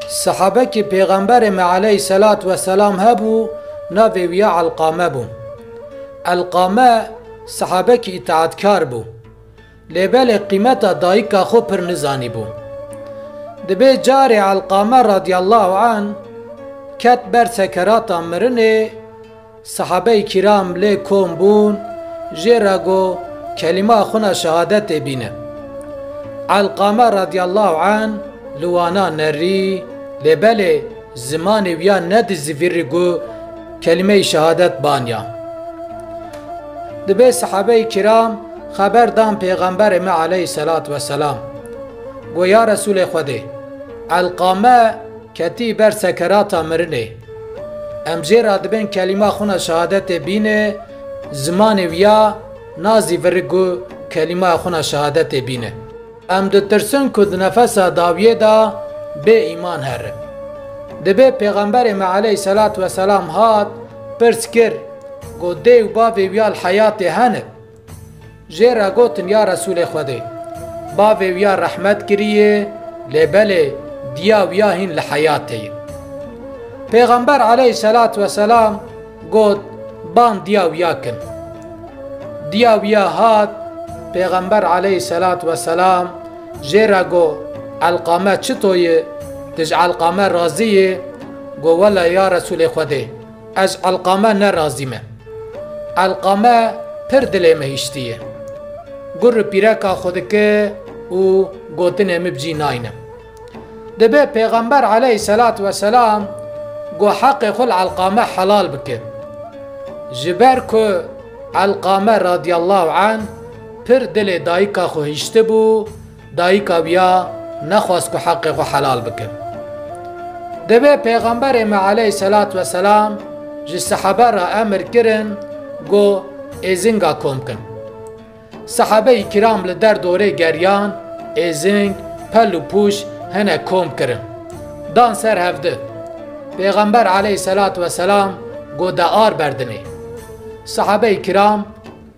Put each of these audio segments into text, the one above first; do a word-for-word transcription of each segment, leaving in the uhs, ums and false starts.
Sahabekî Pêxemberê me aleyhisselat vesselam hebû, navê wî ya Elqame bû. Elqame sahabekî îtaatkar bû. Lê belê qîmeta dayika xwe pir nizanîbû. Dibê carê Elqame radiyallahu anh ket ber sekerata mirinê, sahabeyê kiram lê kom bûn, jê re got, "Kelîma xwe na şehadetê bîne." Elqame radiyallahu anh li wana nerî, lê belê zimanê wî ya nedizîvirî got, kelîmeyê şehadet baniya. Dibê sahabeyê kiram xeber dan Pêxemberê me aleyhisselat vesselam. Got, "Ya Resûlê Xwedê, Elqame ketî ber sekerata mirinê. Em jê re dibên kelîma xwe na şehadetê bîne, zimanê wî ya nazîvirî got kelîma xwe na şehadetê bîne. Em ditirsin ku di nefesa dawiyê de bê îman here." Dibê Pêxemberê me aleyhisselat vesselam hat, pirs kir, got, "Dê û bavê wî ya li heyatê hene?" Jê re gotin, "Ya Resûlê Xwedê, bavê wî ya rehmet kiriye, lê belê diya wî ya hîn li heyatê ye." Pêxember aleyhisselat vesselam got, "Ban diya wî ya kin." Diya wî ya hat, Pêxember aleyhisselat vesselam jê re got, "Elqame çito ye? Tu ji Elqame razî yî?" Got, "Wele ya Resûlê Xwedê, ez Elqame ne razî me. Elqame pir dilê min hiştiye. Gur û pîreka xwe dike û gotinê min bi cî nayne." Dibê Pêxember aleyhisselat vesselam got, "Heqê xwe li Elqame helal bike." Ji ber ku Elqame radiyallahu anh pir dilê dayika xwe hiştibû, dayika wî ya nexwest ku heqê xwe helal bike. Dibê Pêxemberê me aleyhisselat vesselam ji sahabe re emir kirin, got, "Êzinga kom kin." Sahabeyî kiram li derdorê geriyan, êzing, pel û pûş hene kom kirin. Dan ser hevdi. Pêxember aleyhisselat vesselam got, "De ar berdinê." Sahabeyî kiram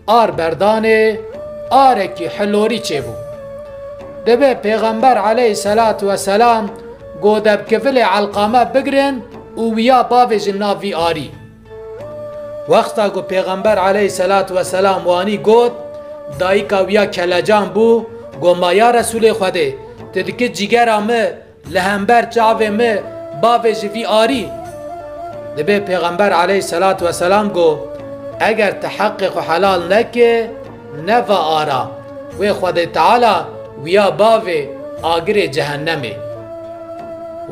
ar berdanê, arekî hilorî çêbû. Dibê Pêxember aleyhisselat vesselam got, "De bi kivilê Elqame bigirin û wî ya bavêjin nav vî arî." Wexta ku Pêxember aleyhisselat vesselam wanî got, dayika wî ya kelecan bû, got, "Ma ya Resûlê Xwedê, tu dikî cîgera min li hember çavê min bavêjî vî arî?" Dibê Pêxember aleyhisselat vesselam got, "Eger tu heqê xwe helal neke, neva ara, wê Xwedê Teala wî ya bavê agirê cehennemê."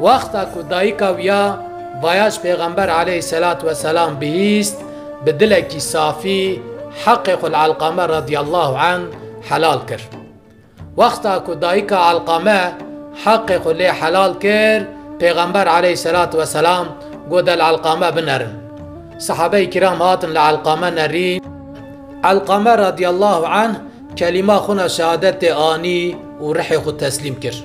Wexta ku dayika wî ya vaya ji Pêxember aleyhisselat vesselam bihîst, bi dilekî safî heqê xwe li Elqame radiyallahu anh helal kir. Wexta ku dayika Elqame heqê xwe lê helal kir, Pêxember aleyhisselat vesselam got, "De li Elqame binerin." Sahabeyê kiram hatin li Elqame nerîn. Elqame radiyallahu anh kelîma xwe na şehadetê anî û rihê xwe teslîm kir.